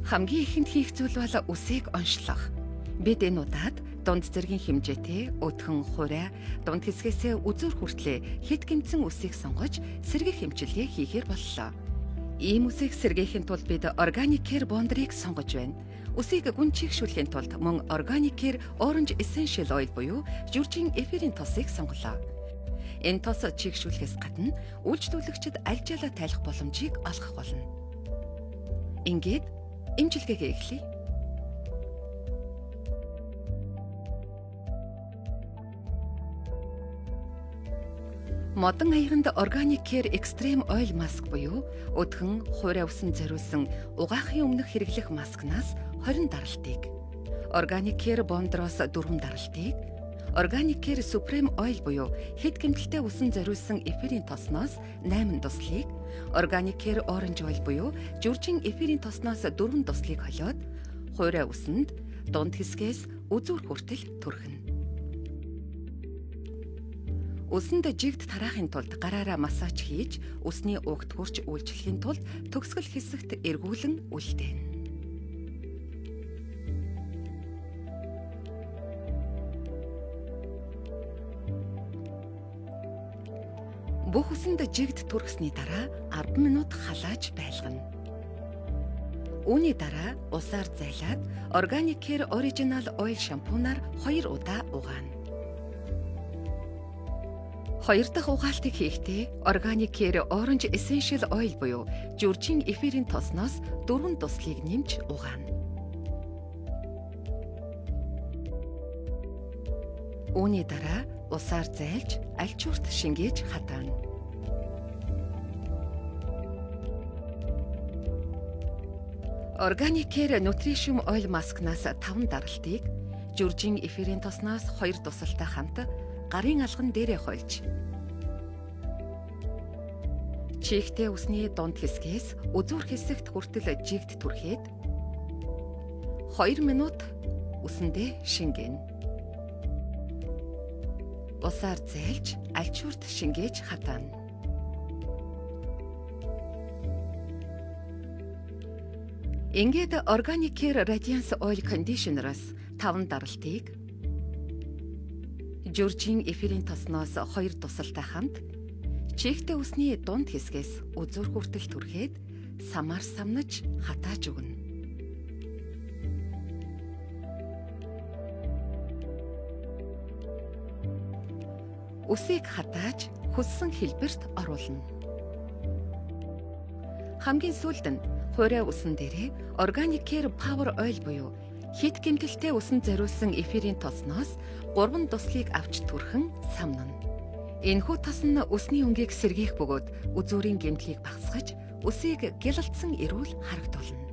Хамгийн ихэнд хийх зүйл бол үсийг онцлох. Бид энэ удаад дунд зэргийн хэмжээтэй өдгөн хурай дунд хэсгээсээ үзүүр хүртлээ хэд гэмтсэн үсийг сонгож сэргийх эмчилгээ хийхээр боллоо. Ийм үсийг сэргээхийн тулд бид Organic Care Bonder-ыг сонгож байна. Үсийг гүн чийгшүүлэхийн тулд мөн Organic Care Orange Essential Oil буюу жүржийн эфирийн тосыг сонголоо. Энэ тос чийгшүүлэхээс гадна үйлчлүүлэгчид альжаалаа тайлах боломжийг олгох болно. Ингээд эмчилгээгээ эхлэе. Модон аяганд Organic Care Extreme Oil Mask буюу өдгөн хуурай үсэн зориулсан угаахын өмнөх хэрэглэх маскнаас 20 даралтыг, Organic Care Bond-роос 4 даралтыг, Organic Care Supreme Oil буюу хэд гэмтэлтэй үсэн зориулсан эфирийн тосноос 8 туслыг, Organic Care Orange Oil буюу жүржийн эфирийн тосноос 4 туслыг холиод хуурай үсэнд дунд хэсгээс үзүүр хүртэл түрхэнэ. Үсэнд жигд тараахын тулд гараараа массаж хийж, үсний угт хөрч үйлчлэхийн тулд төгсгөл хэсэгт эргүүлэн үлдээнэ. Бүх үсэнд жигд түрхсэний дараа 10 минут халааж байлгана. Үүний дараа усаар зайлаад Organic Care Original Oil шампунаар 2 удаа угаана. Хоёр дахь угаалтыг хийхдээ Organic Care Orange Essential Oil буюу жүржийн эфирийн тосноос 4 туслыг нэмж угаана. Үүний дараа усаар зайлж, альчуурт шингээж хатаана. Organic Care Nutrition Oil Mask-наас 5 даралтыг жүржийн эфирийн тосноос 2 тусалтай хамт гарын алган дээрээ хольж чийгтэй үсний дунд хэсгээс үзүүр хэсэгт хүртэл жигд түрхээд 2 минут үсэндээ шингээнэ. Усаар зайлж, альчуурт шингээж хатаана. Ингээд Organic Care Radiance Oil Conditioner-аас 5 даралтыг жүржийн эфирийн тосноос 2 тусалтай хамт чийгтэй үсний дунд хэсгээс үзүүр хүртэл түрхээд самар самнаж хатааж өгнө. Үсийг хатааж хүссэн хэлбэрт оруулна. Хамгийн сүүлд нь хуурай үсэн дээрээ Organic Care Power Oil буюу хэд гэмтэлтэй үсэн зориулсан эфирийн тосноос 3 туслыг авч түрхэн самнана. Энэхүү тос нь үсний өнгийг сэргээх бөгөөд үзүүрийн гэмтлийг багасгаж, үсийг гялалцсан эрүүл харагдуулна.